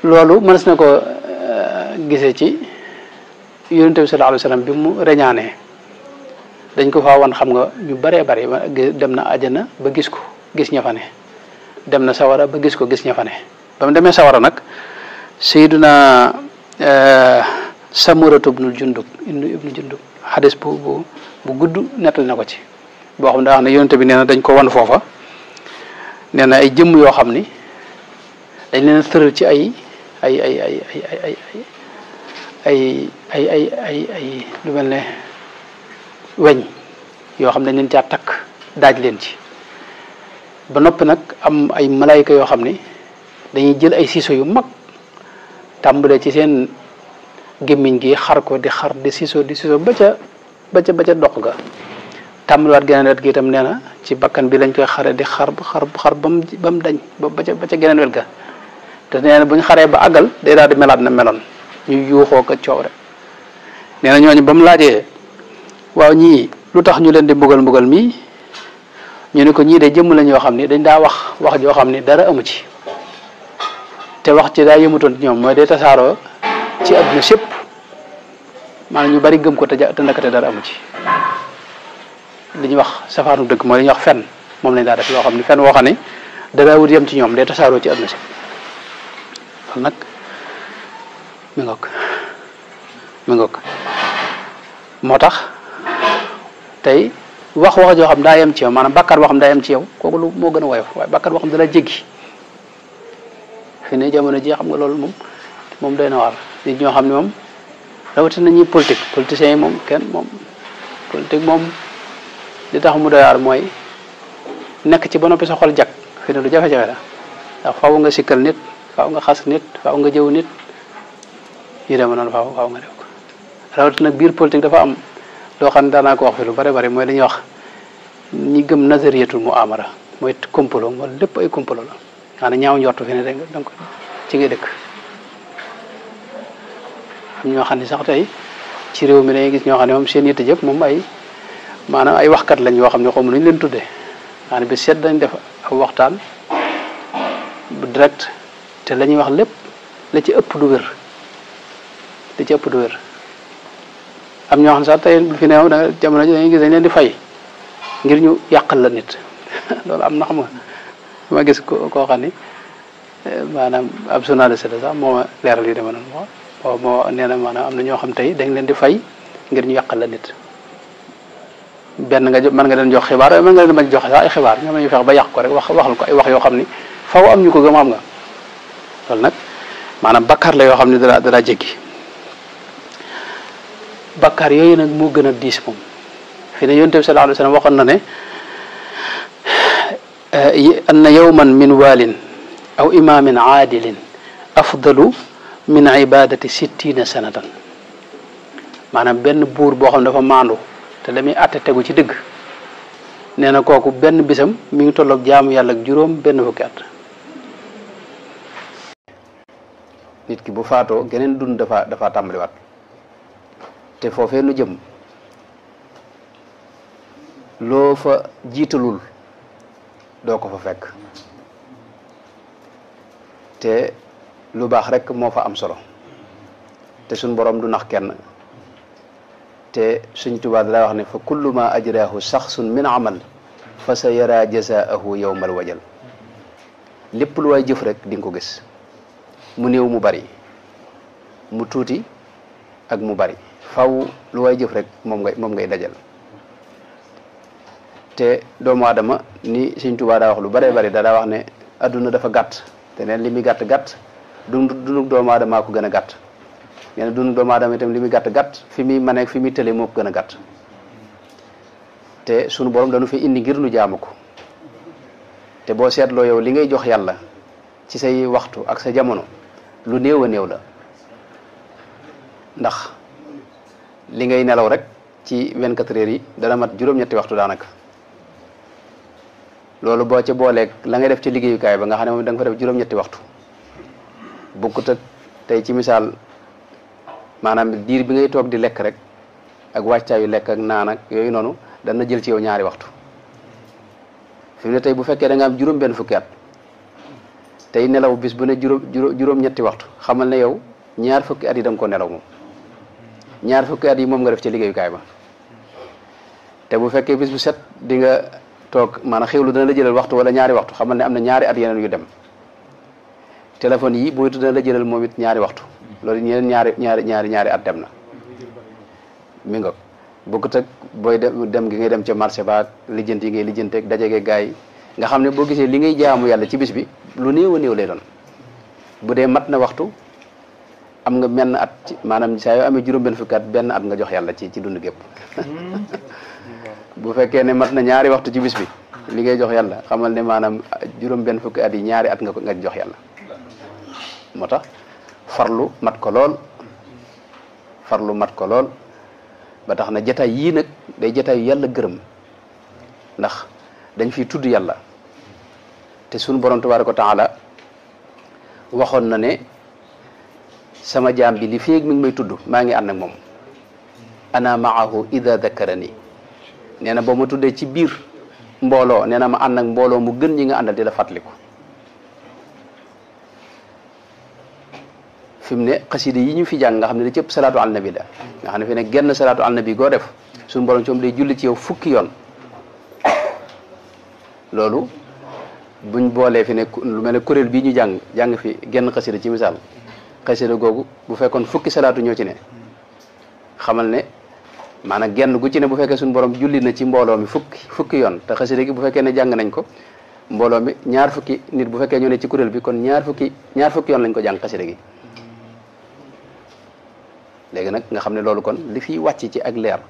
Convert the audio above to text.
loolu mënees na ko gisee ci yonent bi sallallahu alayhi wasallam bi mu reñaanee dañ ko faa wan xam nga ñu baree bari dem na àjjana ba gis ko gis ña fa ne dem na sawara ba gis ko gis ña fa ne ba mu demee sawara nag sayyiduna Samuratu ibnu Jundub xadis bu gudd nettali na ko ci boo xam ne daa wax ne yonent bi nee na dañ ko wan foofa nee na ay jëmm yoo xam ni dañ leen tëral ci ay lu mel ne weñ yoo xam ne dañ leen caa takk daaj leen ci ba noppi nag am ay malayka yoo xam ni dañuy jël ay siiso yu mag tàmbalee ci seen gémmiñ gi xar ko di xar di siiso ba ca dox ga tàmbaliwaat geneen wet gi itam nee na ci bakkan bi lañ koy xare di xar ba mu dañ ba ca geneen wet ga te nee na bu ñu xaree ba àggal day daal di melaat na meloon ñu yuuxoo ko coow rek nee na ñooñu ba mu laajee waaw ñii lu tax ñu leen di mbugal mii ñu ne ko ñii de jëmm lañ yoo xam ni dañ daa wax joo xam ni dara amu ci te wax ci daa yëmutoon ci ñoom mooy day tasaaroo ci àdduna sépp maanaam ñu bari gëm ko te ndakate dara amu ci li ñuy wax safaanu dëgg mooy li ñuy wax fen moom lañ daa def loo xam ni fen woo xam ne dara wut yem ci ñoom day tasaaroo ci àdduna sépp kon nag mi ngoog moo tax tey wax joo xam daa yem ci yow maanaam bàkkaar boo xam daa yem ci yow kooku lu moo gën a woyof waaye bàkkaar boo xam dala jéggi fi ne jamono ji xam nga loolu moom doy na waar nit ñoo xam ne moom rawatina ñuy politiciens yi moom politique moom li tax mu doy waar mooy nekk ci ba noppi sa xol jag fi ne lu jafe-jafe la ndax faaw nga sikkal nit faaw nga xas nit faaw nga jëw nit yu deme noonu faaw nga def ko rawatina biir politique dafa am loo xam ne daanaa ko wax fi lu bari bari mooy dañuy wax ñi gëm nazariyatul muamara mooy complot mooy lépp ay complot la xanaa ñaaw njortu fi ne rek donc ci ngay dëkk am ñoo xam ne sax tey ci réew mi dañuy gis ñoo xam ne moom seen yitte jëpp moom maanaam ay waxkat lañ yoo xam ne xamu nu ñu leen tuddee xanaa bi seet dañ def aw waxtaan bu direct te la ñuy wax lépp la ci ëpp du wér am ñoo xam ne sax tey fi ne da jamono ji dañuy gis dañ leen di fay ngir ñu yàqal la nit loolu am na xam nga ma gis koo xam ni maanaam ab journaliste la sax moo ma leeral yu deme noonu moo nee na maanaam am na ñoo xam tey dañ leen di fay ngir ñu yàqal la nit benn mën nga leen jox xibaar mën nga leen bañ jox sax ay xibaar ñoom ñu fex ba yàq ko rek waxal ko ay wax yoo xam ni faw am ñu ko gëm xam nga loolu nag maanaam bakkaar la yoo xam ne dara jéggi bakkaar yooyu nag moo gën a diis moom fi ne yonent bi sallallahu alayhi wasallam waxoon na ne anna yawman min waalin aw imaamin aadilin afdalu min ibadati 60 sanatan maanaam benn buur boo xam ne dafa maandu te la muy àtte tegu ci dëgg nee na kooku benn bisam mi ngi tolloog jaamu yàlla ak juróom benn fukki at nit ki bu faatoo geneen dund dafa tàmbaliwaat te foofee nu jëm loo fa jiitalul doo ko fa fekk te lu baax rek moo fa am solo te suñ borom du nax kenn te suñ Tuubaa daa wax ne fa kullu ma ajraahu shaxsun min amal fa sa yara jazaahu yawmal wajal lépp lu waay jëf rek di nga ko gis mu néew mu bari mu tuuti ak mu bari faw lu waay jëf rek moom ngay dajal te doomu aadama ni suñ Tuubaa daa wax lu baree bari daa wax ne adduna dafa gàtt te neen li muy gàtt dundu doomu aadamaa ko gën a gàtt nee na dundu doomu aadama itam li muy gàtt fi muy mane fi muy tële moo ko gën a gàtt te sunu borom dañu fi indi ngir nu jaamu ko te boo seetloo yow li ngay jox yàlla ci say waxtu ak sa jamono lu néew a néew la ndax li ngay nelaw rek ci 24 heures yi dana mat juróom-ñetti waxtu daanaka loolu boo ca booleeg la ngay def ci liggéeyukaay ba nga xam ne moom da nga fa def juróom-ñetti waxtu bokkut ak tey ci misaal maanaam diir bi ngay toog di lekk rek ak wàccaayu lekk ak naan ak yooyu noonu dana jël ci yow ñaari waxtu fi mu ne tey bu fekkee da nga am juróom benn fukki at tey nelaw bis bu ne juróom-ñetti waxtu xamal ne yow ñaar fukki at yi da nga ko nelaw moom ñaar fukki at yi moom nga def ci liggéeyukaay ba te bu fekkee bis bu set di nga toog maanaam xewlu dana la jëlal waxtu wala ñaari waxtu xamal ne am na ñaari at yeneen yu dem téléphone yi booytu dana la jëlal moom it ñaari waxtu loolu ñeneen ñaari at dem na mi nga bokkut ak booy dem gi ngay dem ca marché ba lijjanti yi ngay lijjanteeg dajege gaay yi nga xam ne boo gisee li ngay jaamu yàlla ci bis bi lu néew a néew lay doon bu dee mat na waxtu am nga menn at maanaam saa yoo amee juróom benn fukki at benn at nga jox yàlla ci dund gépp bu fekkee ne mat na ñaari waxtu ci bis bi li ngay jox yàlla xamal ne maanaam juróom benn fukki at yi ñaari at nga jox yàlla moo tax farlu mat ko lool ba tax na jataay yii nag day jataay yàlla gërëm ndax dañ fiy tudd yàlla te sunu borom tabaaraka wa taala waxoon na ne sama jaam bi li féeg mi ngi may tudd maa ngi ànd ak moom ana maahu ida dakarani nee na boo ma tuddee ci biir mbooloo nee na ma ànd ak mbooloo mu gën ñi nga àndal di la fàttaliku fi mu ne xasida yi ñu fi jàng nga xam ne da cëpp salaatu al nabi la nga xam ne fi ne genn salaatu al nabi goo def suñu borom ci moom day julli ci yow fukki yoon loolu buñ boolee fi ne lu mel ne kuréel bii ñu jàng fi genn xasida ci misaal xasida googu bu fekkoon fukki salaatu ñoo ci ne xamal ne maanaam genn gu ci ne bu fekkee suñu borom julli na ci mbooloo mi fukki yoon te xasida gi bu fekkee ne jàng nañ ko mbooloo mi ñaar fukki nit bu fekkee ñoo ne ci kuréel bi kon ñaar fukki yoon lañ ko jàng xasida gi léegi nag nga xam ne loolu kon li fiy wàcc ci ak leer